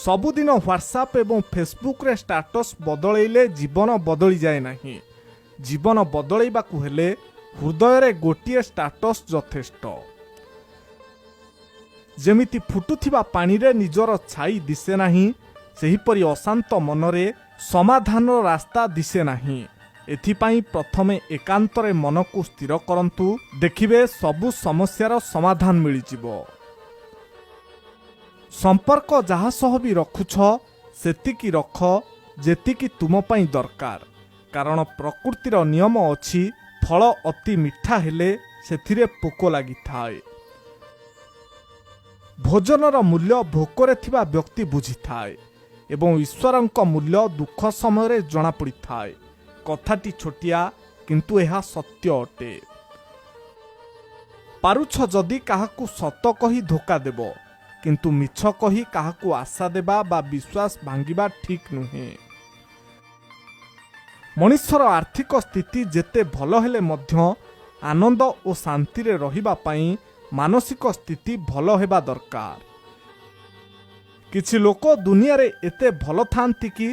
ସବୁଦିନ ହ୍ୱାଟ୍ସଆପ୍ ଏବଂ ଫେସବୁକ୍ରେ ଷ୍ଟାଟସ୍ ବଦଳେଇଲେ ଜୀବନ ବଦଳିଯାଏ ନାହିଁ। ଜୀବନ ବଦଳେଇବାକୁ ହେଲେ ହୃଦୟରେ ଗୋଟିଏ ଷ୍ଟାଟସ୍ ଯଥେଷ୍ଟ। ଯେମିତି ଫୁଟୁଥିବା ପାଣିରେ ନିଜର ଛାଇ ଦିଶେ ନାହିଁ, ସେହିପରି ଅଶାନ୍ତ ମନରେ ସମାଧାନର ରାସ୍ତା ଦିଶେ ନାହିଁ। ଏଥିପାଇଁ ପ୍ରଥମେ ଏକାନ୍ତରେ ମନକୁ ସ୍ଥିର କରନ୍ତୁ, ଦେଖିବେ ସବୁ ସମସ୍ୟାର ସମାଧାନ ମିଳିଯିବ। ସମ୍ପର୍କ ଯାହା ସହ ବି ରଖୁଛ, ସେତିକି ରଖ ଯେତିକି ତୁମ ପାଇଁ ଦରକାର। କାରଣ ପ୍ରକୃତିର ନିୟମ ଅଛି, ଫଳ ଅତି ମିଠା ହେଲେ ସେଥିରେ ପୋକ ଲାଗିଥାଏ। ଭୋଜନର ମୂଲ୍ୟ ଭୋକରେ ଥିବା ବ୍ୟକ୍ତି ବୁଝିଥାଏ ଏବଂ ଈଶ୍ୱରଙ୍କ ମୂଲ୍ୟ ଦୁଃଖ ସମୟରେ ଜଣାପଡ଼ିଥାଏ। କଥାଟି ଛୋଟିଆ, କିନ୍ତୁ ଏହା ସତ୍ୟ ଅଟେ। ପାରୁଛ ଯଦି କାହାକୁ ସତ କହି ଧୋକା ଦେବ, କିନ୍ତୁ ମିଛ କହି କାହାକୁ ଆଶା ଦେବା ବା ବିଶ୍ୱାସ ଭାଙ୍ଗିବା ଠିକ୍ ନୁହେଁ। ମଣିଷର ଆର୍ଥିକ ସ୍ଥିତି ଯେତେ ଭଲ ହେଲେ ମଧ୍ୟ ଆନନ୍ଦ ଓ ଶାନ୍ତିରେ ରହିବା ପାଇଁ ମାନସିକ ସ୍ଥିତି ଭଲ ହେବା ଦରକାର। କିଛି ଲୋକ ଦୁନିଆରେ ଏତେ ଭଲ ଥାଆନ୍ତି କି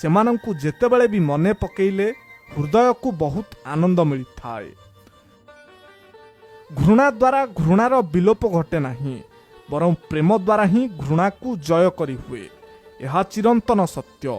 ସେମାନଙ୍କୁ ଯେତେବେଳେ ବି ମନେ ପକେଇଲେ ହୃଦୟକୁ ବହୁତ ଆନନ୍ଦ ମିଳିଥାଏ। ଘୃଣା ଦ୍ୱାରା ଘୃଣାର ବିଲୋପ ଘଟେ ନାହିଁ, ବରଂ ପ୍ରେମ ଦ୍ୱାରା ହିଁ ଘୃଣାକୁ ଜୟ କରିହୁଏ। ଏହା ଚିରନ୍ତନ ସତ୍ୟ।